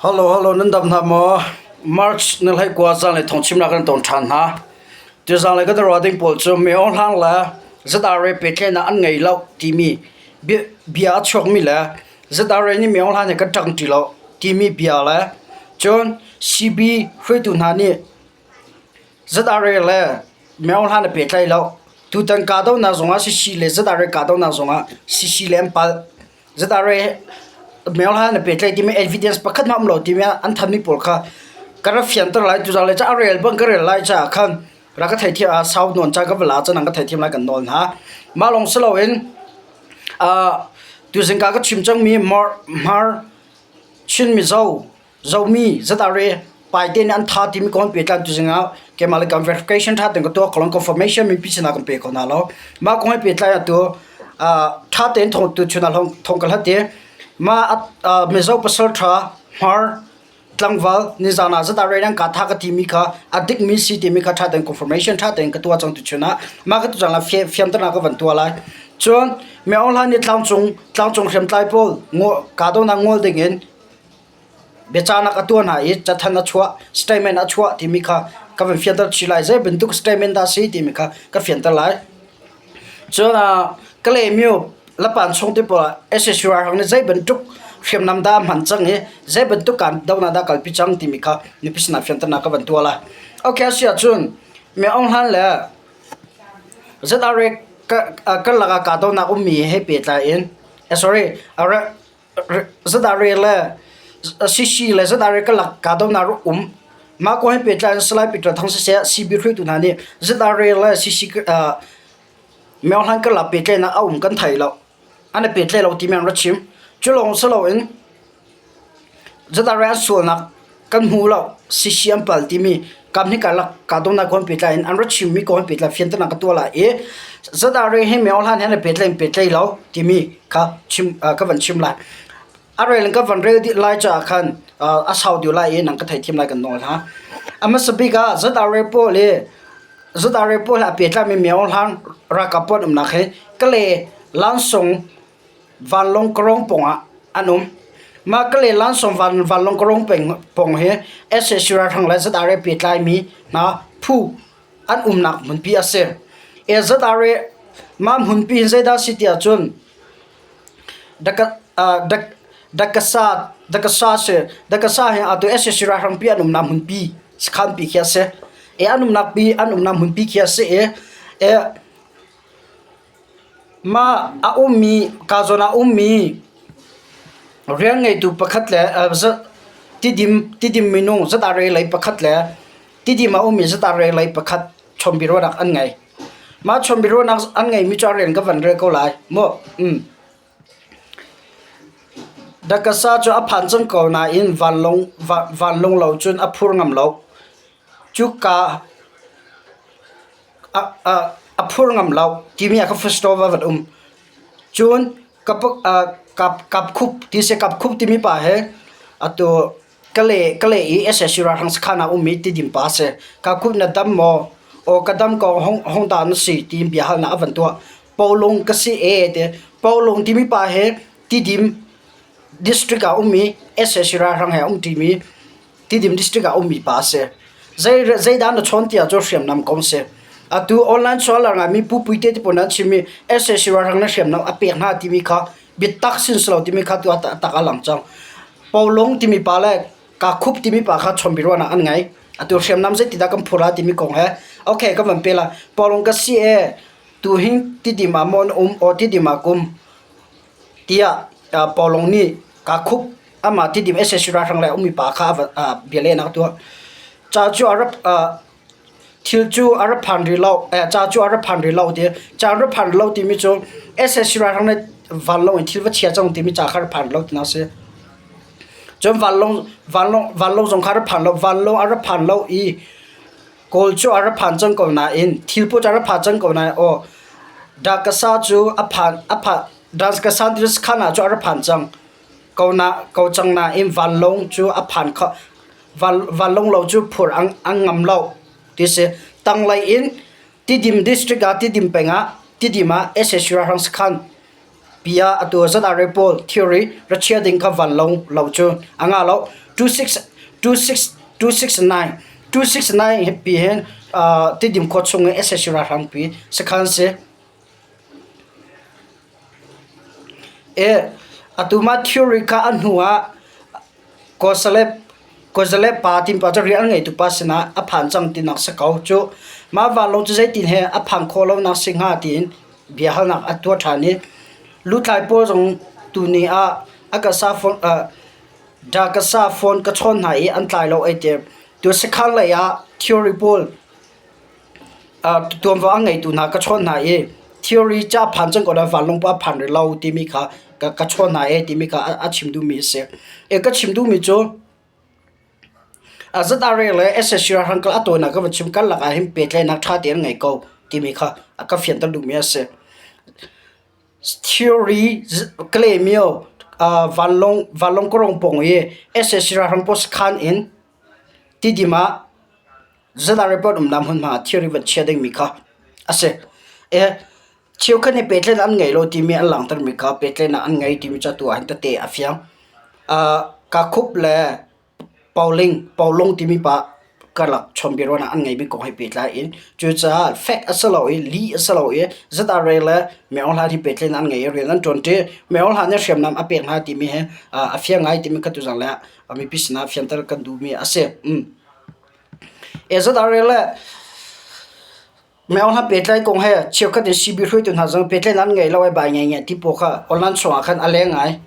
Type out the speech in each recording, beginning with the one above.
Hello, hello, nan dam hna maw? March ni 19 zanlei thawngchimnak kan ton ṭhan hna. Tu zanlei kan ruah ding pawl cu mi hlang le ZRA pehtlaihnak an ngei lo timi bia a chuakmi le ZRA nih mi hlang nih kan ṭang ṭi lo timi bia le cun CB hruaitu hna nih ZRA le mi hlang na pehtlai lo. Tutan kahdohnak zongah CC le ZRA kahdohnak zongah CC le an palh. ZRA myohla na pehtlaih timi evidence pakhat hmanh um lo timi an thanmi pawl kha ka rak fianter lai tuzaan le ca a rel bang ka rel lai caah khan rak ka theithiam ah sau nawn ca ka va la canang ka theithiam lai kan nawl hna. Mah lawng si loin tuzing ka ka chim cangmi Hmar Chin Mizo Zomi ZRA paite nih an tha timi kong pehtlai tuzing ah keimah le kan verification tha tein ka tuah ko confirmation mipi sinah kan pe ko hna lo. Mah kong he pehtlai ah tu tha tein thong tu chun ah thong ka hlat i mah Mizo pasal tha Hmar tlangval nizan ah ZRA nan ka tha ka timi kha a dikmi si timi kha tha tein confirmation tha tein ka tuah cang tu chun ah mah ka tu cang la fiamternak ka van tuah lai. Cun Myo Aung Hlaing nih tlangcung tlangcung hriamtlai pawl kahdohnak ngol ding in Biacahnak a tuah hna i cathanh a chuah, statement a chuah timi kha ka van fianter chih lai. Zei bantuk statement dah a si timi kha ka fianter lai. Cun Kalaymyo Lapan chung te pawl ah sac ralhrang nih zei bantuk hriamnam dah a hman cang i zei bantuk kahdohnak dah a kalpi cang timi kha mipi sinah fianternak ka van tuah lai. Okay, a si ahcun Mi Aung Hlaing le ZRA karlak ah kahdohnak ummi he pehtlai in sorry ZRA le CC le ZRA karlak kahdohnak rak um. Mah kong he pehtlai in Salai Peter Thang siseh CB hruaitu hna nih ZRA le CC Myo Hlan karlak pehtlaihnak a um kan thei lo. An i pehtlai lo timi an rak chim. Cu lawng si loin ZRA an sualnak kan hmu lo. CC an pal timi kamhnih karlak kahdohnak kong he pehtlai in an rak chimmi kong he pehtlai fianternak ka tuah lai i ZRA hi Myo Hlan he an i pehtlai in pehtlai lo timi kha chim ka van chim lai. A rel in ka van rel dih lai caah khan a sau deuh lai i nang ka theithiam lai kan nawl hna. A hmasa bik ah ZRA pawl i ZRA pawl he a pehtlaimi Myo Hlan ralkap pawl an umnak hi Kale Lansung vanlawng karawng pawngah an um. Mah Kale Lansung vanlawng karawng pawng hi sac ralhrang le ZRA pehtlaimi hna phu an umnak hmunpi a si. ZRA mah hmunpi hin zeidah a si ti ahcun Dakasa Dakasa hi atu sac ralhrangpi an umnak hmunpi sakhanpi khi a si. An umnak pi an umnak hmunpi khi a si i mah a ummi ka zawn ah a ummi rian ngeitu pakhat le Tidim Tidim minung ZRA lei pakhat le Tidim a ummi ZRA lei pakhat chawnhbiaruahnak an ngei. Mah chawnhbiaruahnak an ngeimi cu a rian ka van rel ko lai mu. Dakasa cu a phan cang ko nain vanlawng vanlawng lo cun a phur ngam lo. Cuka a phur ngam lo timi ah kha Festova van um. Cun Kapkhup ti si Kapkhup timi pa he atu Kale Kale i sac ralhrang sakhan ah ummi Tidim pa a si. Kakhup na dam maw? Aw ka dam ko hong hong dah na si tiin biahalnak a van tuah. Polung ka si ee ti. Polung timi pa hi Tidim district ah ummi sac ralhrang he um ṭimi Tidim district ah ummi pa a si. Zei zeidah na chawn tiah cu hriamnam kong si. Atu online sualar ngaimi Pu Puite ti pawl nan chimmi sac ralhrang na hriamnam a pek hna timi kha biatak sin si lo timi kha tu ah tak a lang cang. Polung timi pa le Kakhup timi pa kha chawnbiaruahnak an ngei. Atu hriamnam zeitidah kan phur ah timi kong he okay ka van pe la. Polung ka si e tuhin tidim ah maw na um aw tidim ah kum tiah Polung nih Kakhup amah tidim sac ralhrang le ummi pa kha bia lehnak a tuah. Ca cu a rak Thil cu a ra phan rih lo. Ca cu a ra phan rih lo ti. Ca an ra phan rih lo timi cu sac ralhrang nih vanlawng in thil va chia cang timi ca kha ra phan rih lo tinak a si. Cun vanlawng vanlawng vanlawng zong kha a ra phan lo. Vanlawng a ra phan lo i Kawl cu a ra phan cang ko nain thil pawl cu a ra phan cang ko nain aw Dakasa cu a phan a phan Dakasa khan ah cu a ra phan cang ko na ko cang nain vanlawng cu a phan kho Vanlawng lo cu phur an ngam lo ti si. Tanglei in Tidim district ah Tidim peng ah Tidim ah sac ralhrang sakhan pi ah atu ZRA pawl thilri ra chia ding kha vanlawng lo cu a ngah lo. 26 26 269 269 pi hin Tidim khua chung i sac ralhrang pi sakhan si. E atu mah theory kha a hnu ah Kozalep pa timi pa cu rian a ngeitu pa sinah a phan cang tinak si ko. Cu mah vanlawng cu zeitin he a phan khawh lonak si hnga tiin biahalnak a tuah ṭhan i lutlai pawl zong tuni ah a ka sa phone Dakasa phone ka chawn hna i an tlai lo ei ti. Tu sakhan lei ah theory pawl tuanvo a ngeitu hna ka chawn hna i theory ca phan cang ko nain vanlawng pa phan rih lo timi kha ka chawn hna ee timi kha a chim duhmi a si. Ka chim duhmi cu ZRA le sac ralhrang a tawinak ka van chim karlak ah hin pehtlaihnak ṭha tein an ngei ko timi kha a ka fianter duhmi a si. Theory Kalaymyo vanlawng vanlawng kawrong pawng i sac ralhrang pawl sakhan in Tidim ah ZRA report umnak hmunhma ah theory van chia dingmi kha a si. Cheukhat nih pehtlaihnak an ngei lo timi an langhtermi kha pehtlaihnak an ngei timi cu atu ahhin tete a fiang. Kakhup le Pauling, Paulung timi pa karlak chawnbiaruahnak an ngeimi kong he pehtlai in cucaah fek a si lo i lih a si lo i ZRA le Myo Hla hi pehtlaihnak an ngei i rian an ṭuanṭi. Myo Hla nih hriamnam a pek hna timi hi a fiang ngai timi kha tuzang le ah mipi sinah fianter kan duhmi a si. ZRA le Myo Hla pehtlai kong he cheukhat in CB hruaitu hna zong pehtlaihnak an ngei lo i bai ngai ngai ti pawl kha online chungah khan a leng ngai.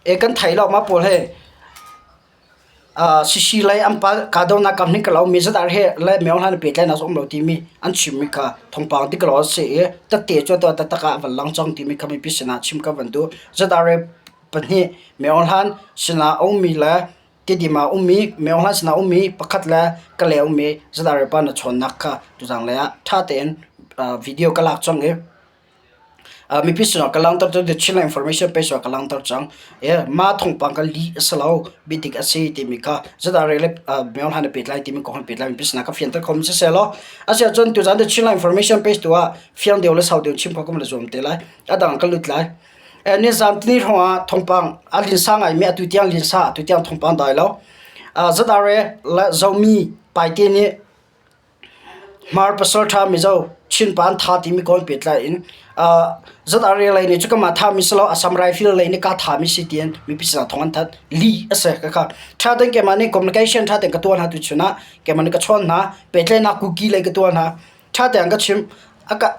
E kan thei lo mah pawl he Sisi lei an pal kahdohnak kam hnik ka lo mi zat he le Myo Hla pehtlaihnak um lo timi an chimmi kha thawngpang dik lo a si i tette cu tuah taktak ah a van lang cang timi kha mipi sinah chim ka van duh. ZRA pahnih Myo Hlan sinah a ummi le Tidim ah ummi Myo Hlan sinah ummi pakhat le Kale ummi ZRA pa na chawnnak kha tuzang lei ah ṭha tein video ka lak cang i Mipi sinah ka langhter cu The Chinland Information page ah ka langhter cang. Mah thawngpang kha lih a si lo, biadik a si timi kha zeidah rel le Myo Hlan a pehtlai timi kong he pehtlai mipi sinah ka fianter kho mi siseh law asiahcun tuzaan The Chinland Information page tu ah fiang deuh le sau deuh chim kho ka van i zuam te lai. A dang ka lut lai. Nizan tini hrawng ah thawngpang a linsa ngaimi atu tiang linsa atu tiang thawngpang dai lo. ZRA le Zomi Paite nih Hmar pasalṭha Mizo Chinpa an tha timi kawl pehtlai in ZRA lei nih cu kamah thami si lo Assam Rifle lei nih ka thami si tiin mipi sinah thawng an thanh. Lih a si khakha. Ṭha tein keimah nih communication ṭha tein ka tuah hna tuchun ah keimah nih ka chawn hna pehtlaihnak kuki lei ka tuah hna. Ṭha tein ka chim.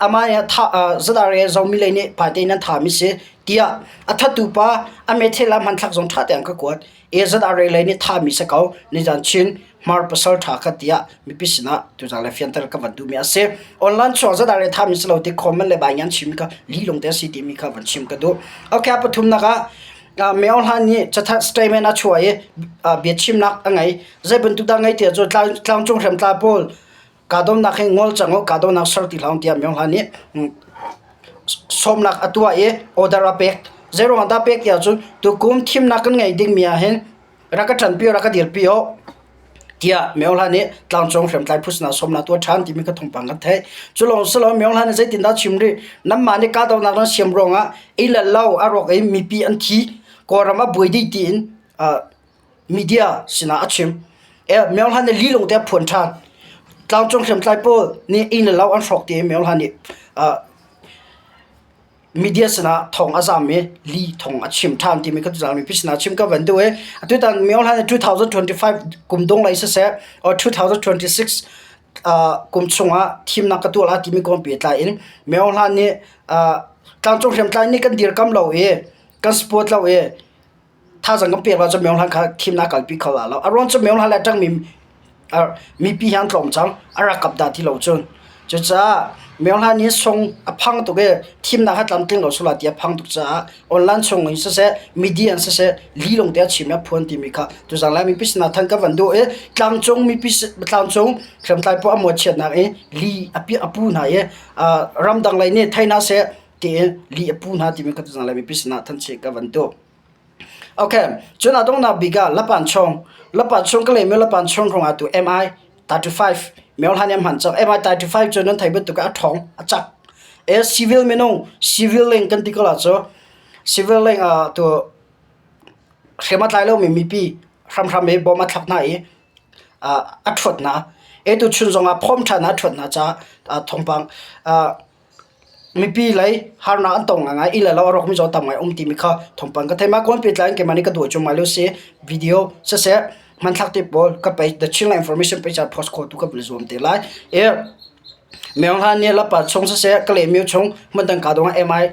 Amah nih ZRA Zomi lei nih phai tein an thami si tiah a thattu pa a methel ah hmanthlak zong ṭha tein ka kuat. AZRA lei nih thami si ko nizan Chin Hmar pasal ṭha kha tiah mipi sinah tuzaan le fianter ka van duhmi a si. Online chuak ZRA thami si lo ti comment le bai ngan chim kha li lung te a si timi kha van chim ka duh. Okay, a pathumnak ah Myo Hlan nih cathanh statement a chuah i biachimnak a ngei. Zei bantuk dah ngei tiah cu tlangcung hriamtlai pawl kahdohnak hi ngol cang u, kahdohnak ser ti hlah u tiah Myo Hlan nih sawmnak a tuah i order a pek. Zei ruangah dah pek tiah cun tukum thimnak kan ngeih dingmi ah hin rak ka ṭanpi u, rak ka dirpi u tiah Myo Hlan nih tlangcung hriamtlai phu sinah sawmnak tuah ṭhan timi kha thawngpang kan theih. Cu lawng si lo Myo Hlan nih zeitindah chim rih? Nanmah nih kahdohnak nan siam ruangah ei le lo a rawk i mipi an thi, Kawlram a buai dih tiin media sinah a chim. Myo Hlan nih lilung te a phuan ṭhan. Tlangcung hriamtlai pawl nih inn le lo an hrawk ti i Myo Hlan nih media sinah thawng a zam i li thawng a chim ṭhan timi kha tuzaan mipi sinah chim ka van duh i atutan Myo Hlan nih 2025 kum dong lei siseh or 2026 kum chungah thimnak ka tuah lai timi kong pehtlai in Myo Hlan nih tlangcung hriamtlai nih kan dirkam lo i kan support lo i Thazaang kan pek lo cun Myo Hlan kha thimnak kalpi kho la lo. A ruang cu Myo Hlan le a ṭangmi mipi hi an tlawm cang. A rak kap dah ti lo cun. Cucaah Myo Hlan nih sung a phang tuk i thimnak kha tlamtling lo sula ti a phang tuk caah online chung in siseh, media in siseh, li lawng te a chim i a phuan timi kha tuzang lai mipi sinah than ka van duh i tlangcung mipi tlangcung hriamtlai pawl a muachiatnak i li a pi a pu hna i ramdang lei nih thei hna seh tiin li a pu hna timi kha tuzang lai mipi sinah thanchih ka van duh. Okay, cun a donghnak bik ah Lapan chung, Lapan chung ka lehmi Lapan chung ruangah tu MI 35 myo hlan em hman cang. MI 35 cu nan thei bantuk ah a ṭhawng, a cak. E civil minung, civil leng kan ti ko la cu civil leng ah tu hrem a tlai lomi mipi. Hramhram i bom a thlak hna i a ṭhuat hna. Atu chun zongah phawm ṭhan ah a ṭhuat hna caah thawngpang mipi lei harnak an tong ngaingai. Inn le lo a rawkmi zong tam ngai um timi kha thawngpang ka theih. Mah kawn pehtlai in keimah nih ka duh cu mah lio si video siseh hmanthlak te pawl ka pei The Chinland Information page ah post khawh tu ka van zuam te lai. I Myeong Hlan nih Lapa chung siseh Kalaymyo chung hmundang ka dong ah MI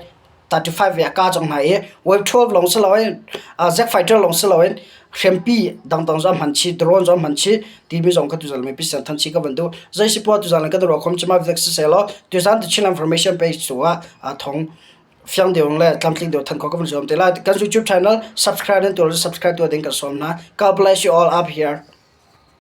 35 ve a ka cang hna i wave 12 lawng si loin jet fighter lawng si loin hrempi dangdang zong hman chih drone zong hman chih timi zong kha tuzan mipi sian than chih ka van duh zei si poah tuzan kan ruah khom chima vek si selaw tuzan the Chin information page tu ah thong fiang deuh le tlamtling deuh than kho ka van zuam te lai kan YouTube channel subscribe nan tuah subscribe tuah ding kan sawm hna God bless you all up here.